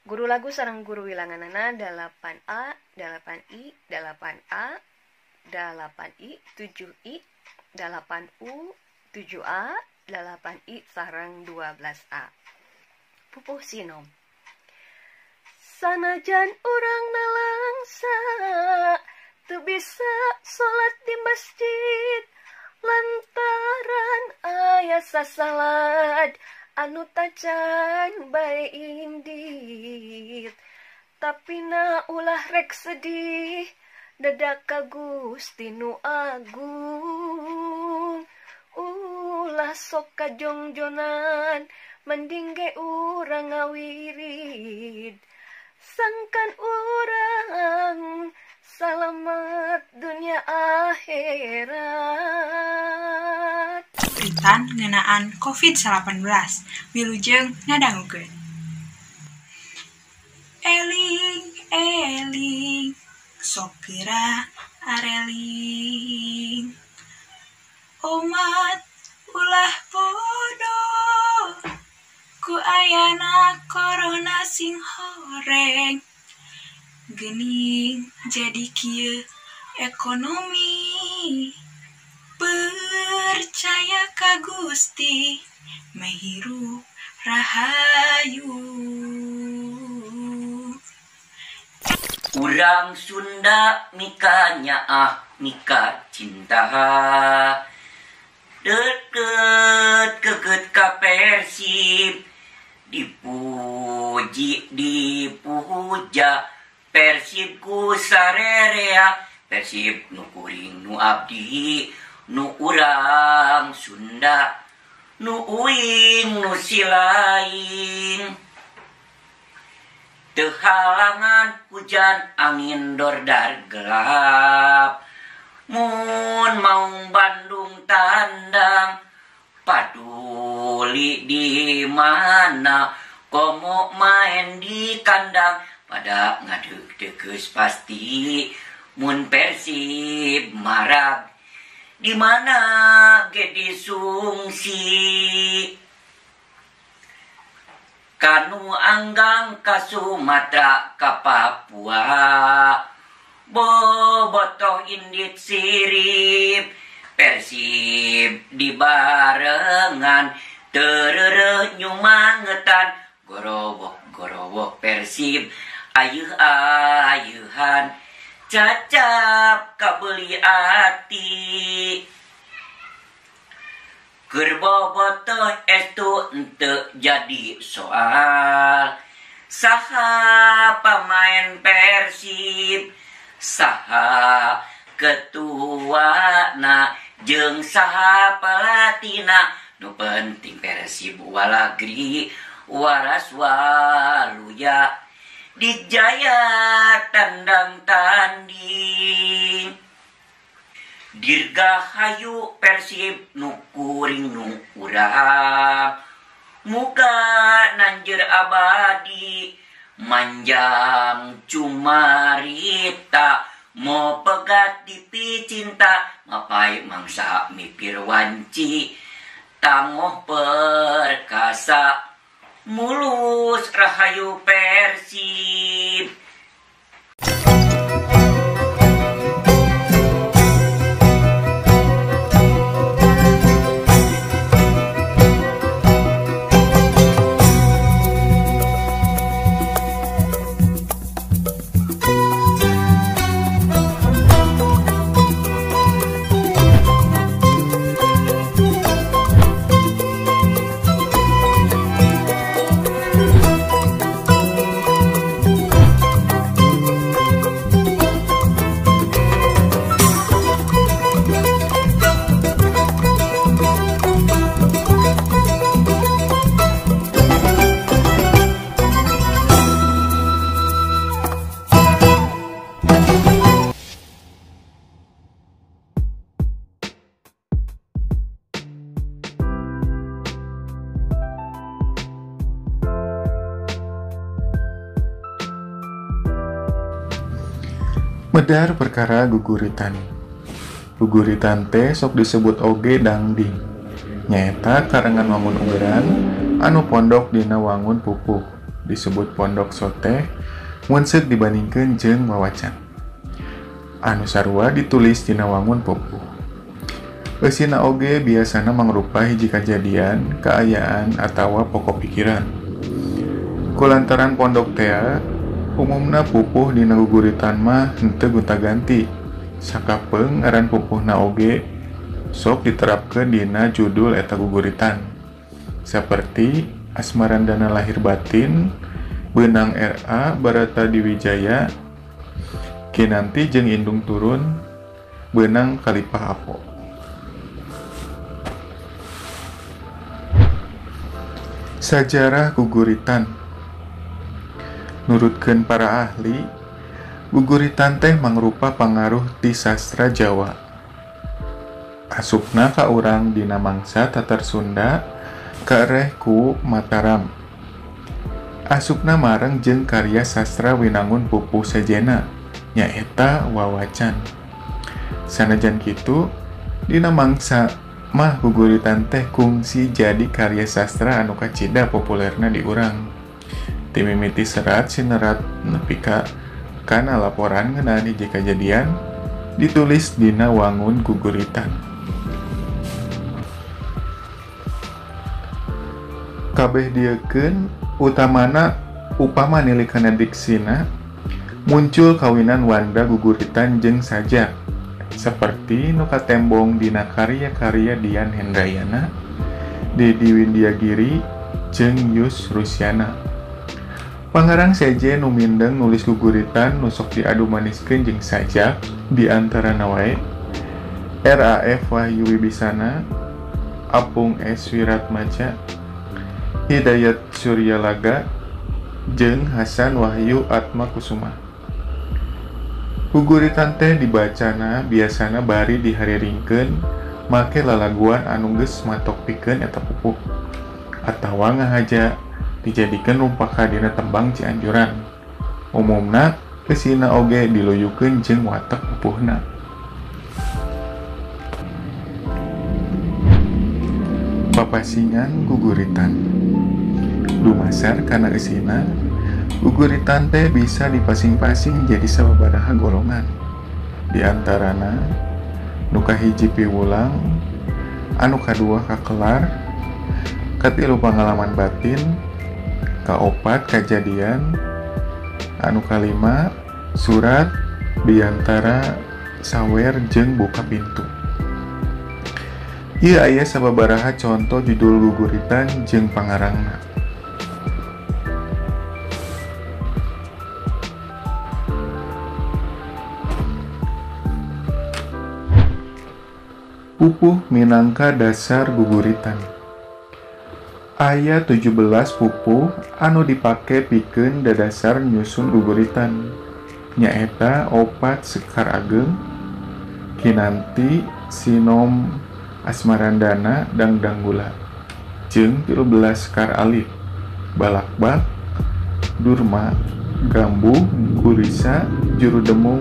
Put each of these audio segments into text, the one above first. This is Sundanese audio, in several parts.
Guru lagu sareng guru wilanganana 8A, 8I, 8A, 8I, 7I, 8U, 7A, 8I sareng 12A. Pupuh sinom. Sanajan urang nalangsa teu bisa salat di masjid lantaran aya sasalad anu tacan bae indit. Tapi na ulah rek sedih dadak ka Gusti nu Agung. Ulah sok kajongjonan mending ge urang ngawirid. Sangkan urang salamet dunia akhirat. Cuitan ngeunaan COVID-19 wilujeng ngadangukeun. Eling eling sok geura areling. Omat ulah bodoh ku ayana corona sing horeng. Geuning jadi kieu ekonomi. Percaya ka Gusti meh hirup rahayu. Urang Sunda mika nyaah mika cinta. Deket keket ka Persib dipuji dipuja Persib ku sarerea. Persib nu kuring nu abdi nu urang Sunda nu uing nu silaing. Teu halangan hujan angin dordar gelap mun maung Bandung tandang paduli di mana komo main di kandang pada ngadeg dekeus pasti mun Persib marag di mana ge disungsi. Kanu Anggang ka Sumatera ka Papua bobotoh indit sirip Persib dibarengan terereuh nyumangetan gorowok gorowok Persib ayeuh ayeuhan cacap kabeuli ati. Keur bobotoh estu henteu jadi soal saha pamain Persib saha ketuana jeung saha pelatihna nu penting Persib walagri waras waluya dijaya tandang tanding. Dirgahayu Persib nu kuring nu urang muka nanjeur abadi manjang cumarita mo pegat di picinta mapai mangsa mipir wanci tangoh perkasa mulus rahayu Persib. Medar perkara guguritan. Guguritan teh sok disebut oge dangding. Nyaeta karangan wangun ugeran anu pondok dina wangun pupuh. Disebut pondok soteh mun seuk dibandingkeun jeung wawacan. Anu sarua ditulis dina wangun pupuh. Eusina oge biasana mangrupa hiji kajadian, kaayaan atawa pokok pikiran. Kulantaran pondok tea, umumna pupuh dina guguritan mah henteu gonta-ganti. Sakapeung ngaran pupuhna oge sok diterapkeun dina judul eta guguritan. Saperti Asmarandana Lahir Batin, Beunang RA Barata Diwijaya, Kinanti jeung Indung Turun, Beunang Kalipah Apo. Sajarah guguritan. Nurutkeun para ahli, guguritan teh mangrupa pangaruh ti sastra Jawa. Asupna ka urang dina mangsa Tatar Sunda kaereh ku Mataram. Asupna mareng jeung karya sastra winangun pupuh sejenna, nyaeta wawacan. Sanajan kitu, dina mangsa mah guguritan teh kungsi jadi karya sastra anu kacida populerna di urang. Ti mimiti serat sinerat nepi ka kana laporan ngeunaan hiji kajadian ditulis dina wangun guguritan. Kabeh dieukeun utamana upama nilikana diksina muncul kawinan wanda guguritan jeung sajak seperti nu katembong dina karya-karya Dian Hendrayana, Dedi Windyagiri, jeung Yus Rusyana. Pangarang sejen nu mindeng nulis guguritan nu sok diadu maniskeun jeung sajak di antarana wae RAF Wahyu Wibisana, Apung S Wiratmaja, Hidayat Suryalaga, jeung Hasan Wahyu Atmakusuma. Guguritan teh dibacana biasana bari dihariringkeun make lalaguan anu geus matok pikeun eta pupuh atawa ngahaja dijadikeun rumpaka dina tembang Cianjuran. Umumna eusina oge diluyukeun jeung watek pupuhna. Papasingan guguritan. Dumasar kana eusina, guguritan teh bisa dipasing-pasing jadi sababaraha golongan. Di antarana nu kahiji piwulang, anu kadua kakelar, katilu pangalaman batin, kaopat kajadian, anu kalima surat, biantara sawer jeung buka pintu. Ieu aya sababaraha conto judul guguritan jeung pangarangna. Pupuh minangka dasar guguritan. Aya 17 pupuh anu dipake pikeun dadasar nyusun guguritan, nyaeta opat Sekar Ageng, Kinanti, Sinom Asmarandana, Dangdanggula, jeung 13 Sekar Alit, Balakbak, Durma, Gambuh, Gurisa, Juru Demung,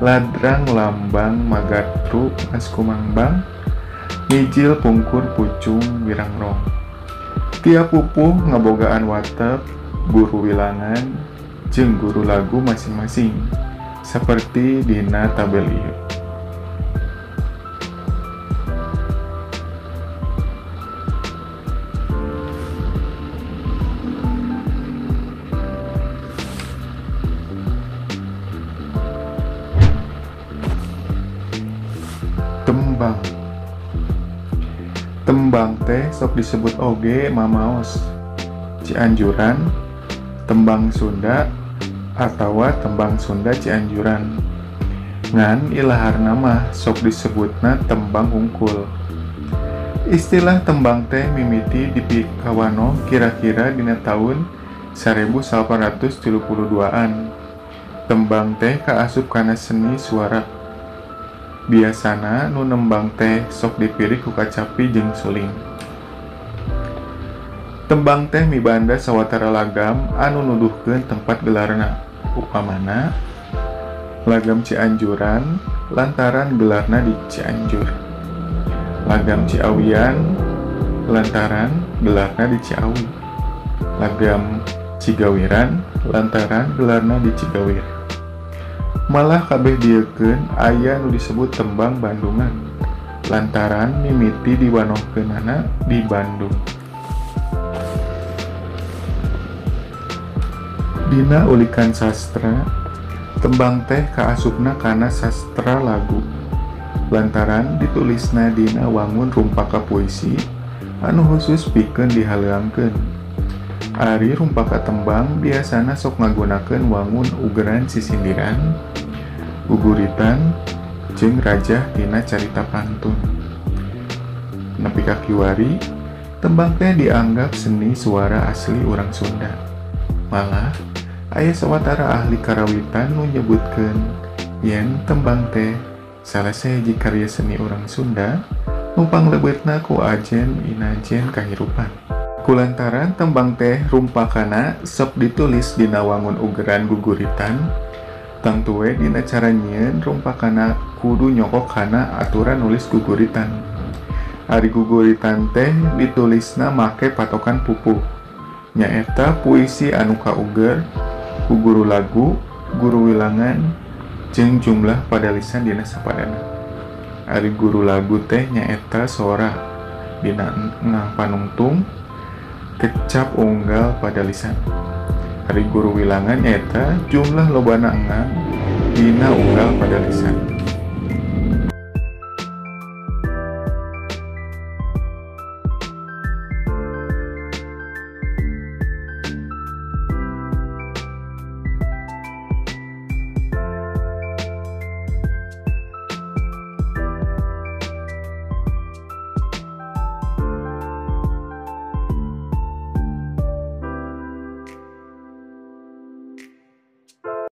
Ladrang Lambang Magatru Askumangbang, Mijil Pungkur Pucung Wirangrong. Tiap pupuh ngabogaan watek, guru wilangan, jeung guru lagu masing-masing, seperti dina tabel ieu. Tembang. Tembang teh sok disebut oge mamaos Cianjuran, tembang Sunda, atawa tembang Sunda Cianjuran. Ngan ilaharna mah sok disebutna tembang hungkul. Istilah tembang teh mimiti dipikawanoh kira-kira dina tahun 1832-an. Tembang teh kaasup kana seni suara. Biasana nu nembang teh sok dipilih ku kacapi jeung suling. Tembang teh mibanda sawatara lagam anu nuduhkeun tempat gelarna. Upamana lagam Cianjuran lantaran gelarna di Cianjur, lagam Ciawian lantaran gelarna di Ciawi, lagam Cigawiran lantaran gelarna di Cigawir. Malah kabeh dieukeun aya nu disebut tembang Bandungan lantaran mimiti diwanohkeunana di Bandung. Dina ulikan sastra, tembang teh kaasupna kana sastra lagu lantaran ditulisna dina wangun rumpaka puisi anu khusus pikeun dihaleuangkeun. Ari rumpaka tembang biasana sok ngagunakeun wangun ugeran sisindiran, guguritan, jeung rajah tina carita pantun. Nepi ka kiwari, tembang teh dianggap seni suara asli urang Sunda. Malah, aya sawatara ahli karawitan nu nyebutkeun yen tembang teh salah sahiji karya seni urang Sunda nu panglebetna ku ajen inajen kahirupan. Kulantaran tembang teh rumpakana sok ditulis dina wangun ugeran guguritan, tangtu we dina cara nyieun rumpakana kudu nyokok kana aturan nulis guguritan. Ari guguritan teh ditulisna make patokan pupuh, nyaeta puisi anu kauger ku guru lagu, guru wilangan, jeung jumlah padalisan dina sapadana. Ari guru lagu teh nyaeta sora dina engang panungtung kecap unggal padalisan. Ari guru wilangan nyaeta jumlah lobana engang dina unggal padalisan.